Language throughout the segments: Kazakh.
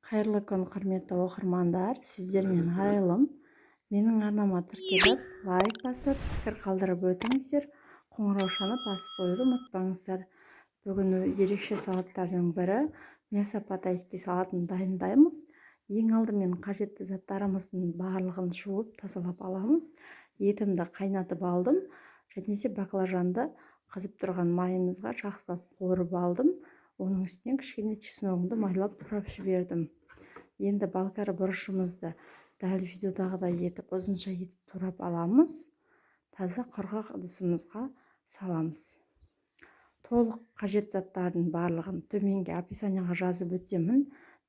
Қайырлы күн, құрметті оқырмандар! Сіздермен Арайлым. Менің арнама тіркеліп, лайк басып, пікір қалдырып өтіңіздер. Қоңыраушаны басып қоюды ұмытпаңыздар. Бүгін ерекше салаттардың бірі мясо по-тайски салатын дайындаймыз. Ең алдымен қажетті заттарымыздың барлығын жуып, тазалап аламыз. Етімді қайнатып алдым және де баклажанды қызып тұрған майымызға жақсылап қуырып алдым. Оның үстінен кішкене чесногымды майлап турап жібердім. Енді болгар бұрышымызды дәл видеодағыдай етіп, ұзынша етіп турап аламыз. Таза құрғақ ыдысымызға саламыз. Толық қажет заттардың барлығын төменгі описанияға жазып өтемін.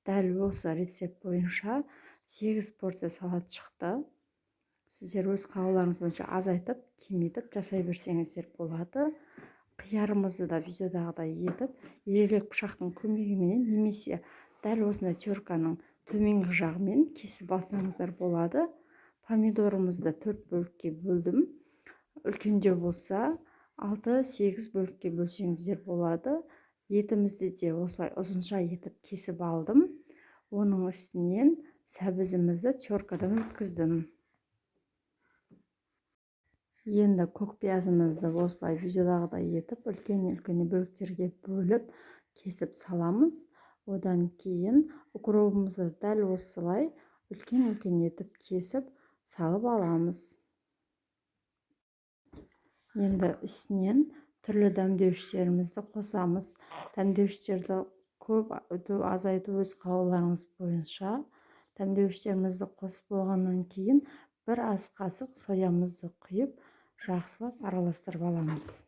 Дәл осы рецепт бойынша 8 порция салат шықты. Сіздер өз қалауларыңыз бойынша азайтып, кемитіп жасай берсеңіздер болады. Қиярымызды да видеодағыдай етіп, ирелек пышақтың көмегімен немесе дәл осындай терканың төменгі жағымен кесіп алсаңыздар болады. Помидорымызды 4 бөлікке бөлдім. Үлкендеу болса, 6-8 бөлікке бөлсеңіздер болады. Етімізді де осылай ұзынша етіп кесіп алдым. Оның үстінен сәбізімізді теркадан өткіздім. Енді көк пиязымызды осылай видеодағыдай етіп, үлкен-үлкен бөліктерге бөліп, кесіп саламыз. Одан кейін укробымызды дәл осылай үлкен-үлкен етіп кесіп салып аламыз. Енді үстінен түрлі дәмдеуіштерімізді қосамыз. Дәмдеуіштерді көп азайту өз қалауларыңыз бойынша. Дәмдеуіштерімізді қосып болғаннан кейін бір ас қасық соямызды құйып, жақсылап араластырып аламыз.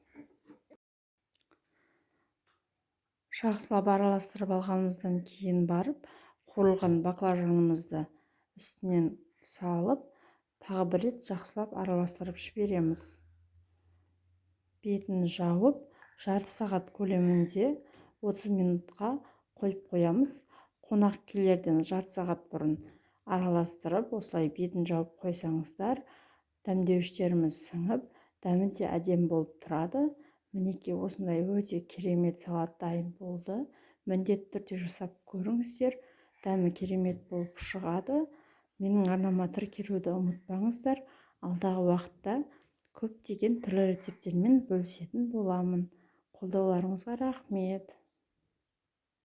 Жақсылап араластырып алғанымыздан кейін барып, қуырылған баклажанымызды үстінен салып, тағы бір рет жақсылап араластырып жібереміз. Бетін жауып, жарты сағат көлемінде 30 минутқа қойып қоямыз. Қонақ келерден жарты сағат бұрын араластырып, осылай бетін жауып қойсаңыздар, дәмдеуіштеріміз сіңіп, дәмі де әдемі болып тұрады. Мінекей, осындай өте керемет салат дайын болды. Міндетті түрде жасап көріңіздер, дәмі керемет болып шығады. Менің арнама тіркелуді ұмытпаңыздар. Алдағы уақытта көптеген түрлі рецепттермен бөлісетін боламын. Қолдауларыңызға рахмет.